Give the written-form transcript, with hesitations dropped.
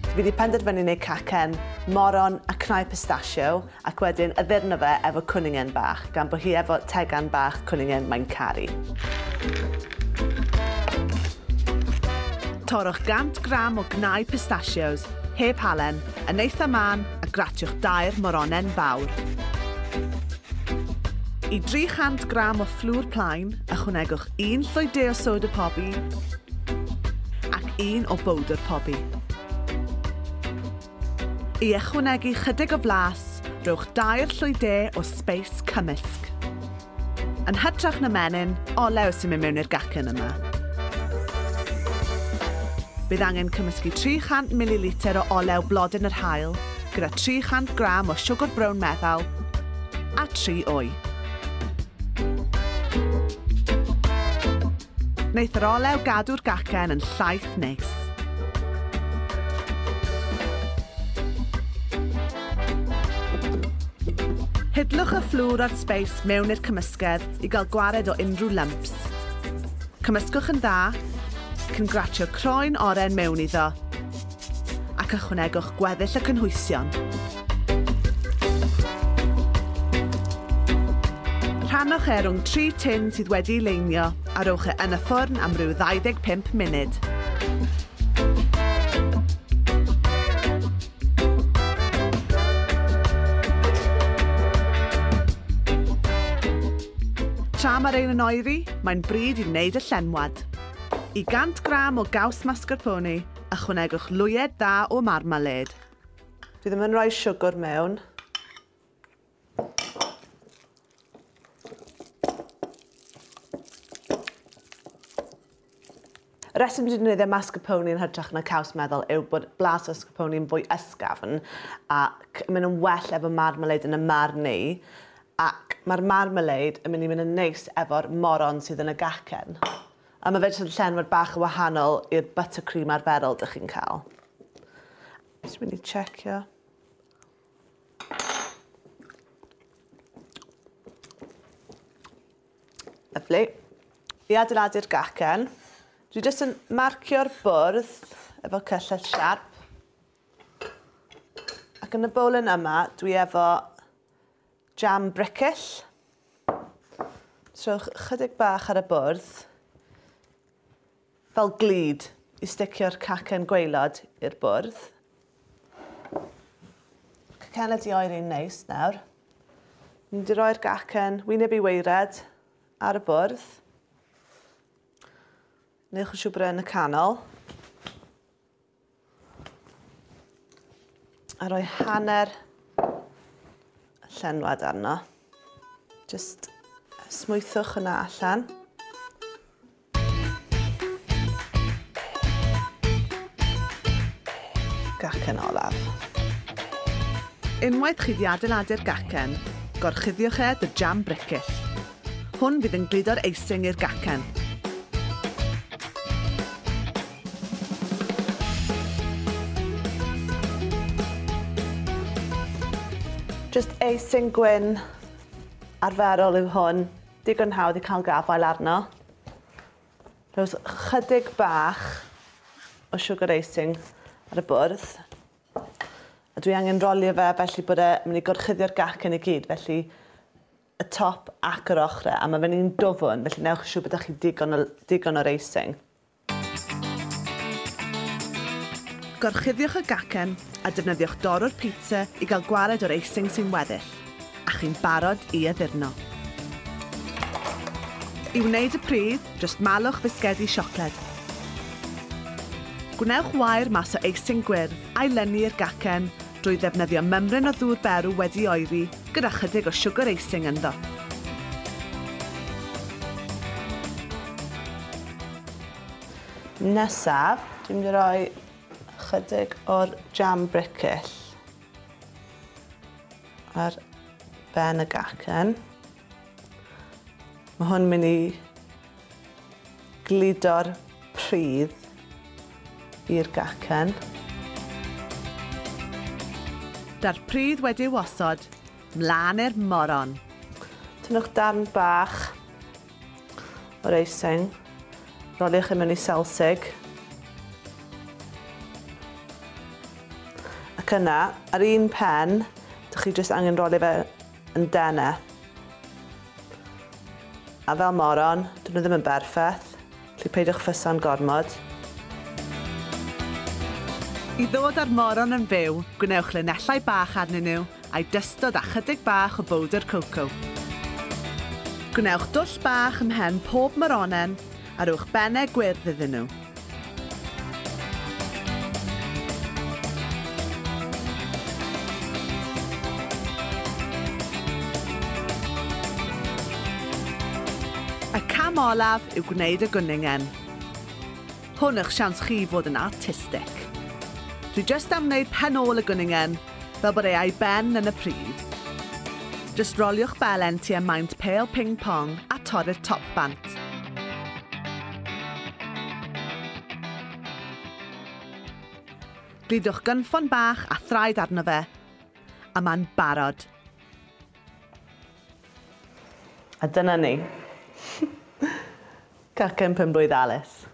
Fi wedi penderfynu wneud cacen moron a cnau pistachio ac wedyn addurno fe efo cwningen bach, gan bod hi efo tegan bach cwningen mae'n caru. Torrwch 100 gram o gnau pistachios, heb halen, yn eitha mân a gratiwch dair moronen fawr. I 300 gram o fflwr plaen, ychwanegwch un llwy de o soda pobi ac un o bowdr pobi. I ychwanegu chydig o flas, rhowch dair llwy de o sbeis cymysg. Yn hytrach na menyn, olew sy'n mynd mewn i'r gacen yma. Bydd angen cymysgu 300 ml o olew blodyn yr haul gyda 300 gram o siwgr brown meddal a 3 wy. Wneith yr olew gadw'r gacen yn llaith neis. Hidlwch y fflwr a'r sbeis mewn i'r cymysgedd i gael gwared o unrhyw lumps. Cymysgwch yn dda, cyn gratio croen oren mewn iddo ac ychwanegwch gweddill y cynhwysion. Rhannwch e rhwng 3 tin sydd wedi'i leinio a rowch e yn y ffwrn am ryw 25 munud. Tra mae'r ein yn oeri, mae'n bryd i wneud y llenwad. I 100 gram o gaws mascarpone, ychwanegwch lwyed dda o marmalade. Dwi ddim yn rhoi siwgr mewn. Y reswm dwi 'di defnyddio mascarpone yn hytrach na caws meddal yw bod blas mascarpone yn fwy ysgafn ac yn mynd yn well efo marmalade yn y marn i, ac mae'r marmalade yn mynd i mynd yn neis efo'r moron sydd yn y gacen. A mae fe jyst yn llenwad bach yn wahanol i'r buttercream arferol dych chi'n cael. Jyst mynd i checio. Lyfli. I adeiladu'r gacen, dwi jyst yn marcio'r bwrdd efo cyllell siarp. Ac yn y bowlen yma, dwi efo jam bricyll. Trowch chydig bach ar y bwrdd, fel glud i sticio'r cacen gwaelod i'r bwrdd. Cacen ydi oeri'n neis nawr. Mynd i roi'r gacen wyneb i waered ar y bwrdd. Newch yn siŵr bod e yn y canol. A rhoi hanner llenwad arno. Just smwythwch hwnna allan. Gacen olaf. Unwaith chi 'di adeiladu'r gacen, gorchuddiwch e 'da jam bricyll. Hwn fydd yn gludo'r icing i'r gacen. Just icing gwyn arferol yw hwn, digon hawdd i cael gafael arno. Rhowch chydig bach o sugar icing ar y bwrdd. A dwi angen rolio fe felly bod e'n mynd i gorchuddio'r gacen i gyd, felly y top ac yr ochrau, a mae fe'n un dwfwn, felly newch yn siŵr bod chi digon o'r icing. Gorchuddiwch y gacen a defnyddiwch dorwr pizza i gael gwared o'r icing sy'n weddill, a chi'n barod i addurno. I wneud y pridd, jyst malwch fisgedi siocled. Gwnewch wair mas o icing gwyrdd a'i lynu i'r gacen drwy ddefnyddio mymryn o ddŵr berw wedi oeri gyda chydig o siwgr icing ynddo. Nesaf, dwi'n mynd i roi chydig o'r jam bricyll ar ben y gacen. Mae hwn yn mynd i gludo'r pridd i'r gacen. Da'r pridd wedi'i osod, mlaen i'r moron. Tynnwch darn bach o'r icing, roliwch e mewn i selsig. Ac yna, ar un pen, dych chi jyst angen rolio fe yn denau. A fel moron, dyn nhw ddim yn berffaith, felly peidiwch ffysan gormod. I ddod â'r moron yn fyw, gwnewch linellau bach arnyn nhw a'i dystod â chydig bach o bowdr coco. Gwnewch dwll bach ym mhen pob moronen a rhowch bennau gwyrdd iddyn nhw. Y cam olaf yw gwneud y gwningen. Hwn yw'ch siawns chi i fod yn artistic. Dwi jyst am wneud pen ôl y gwningen, fel bod e a'i ben yn y pridd. Jyst roliwch belen tua maint pêl ping pong a torri'r top bant. Gludwch gynffon bach a thraed arno fe, a mae'n barod. A dyna ni. Cacen penblwydd Alys.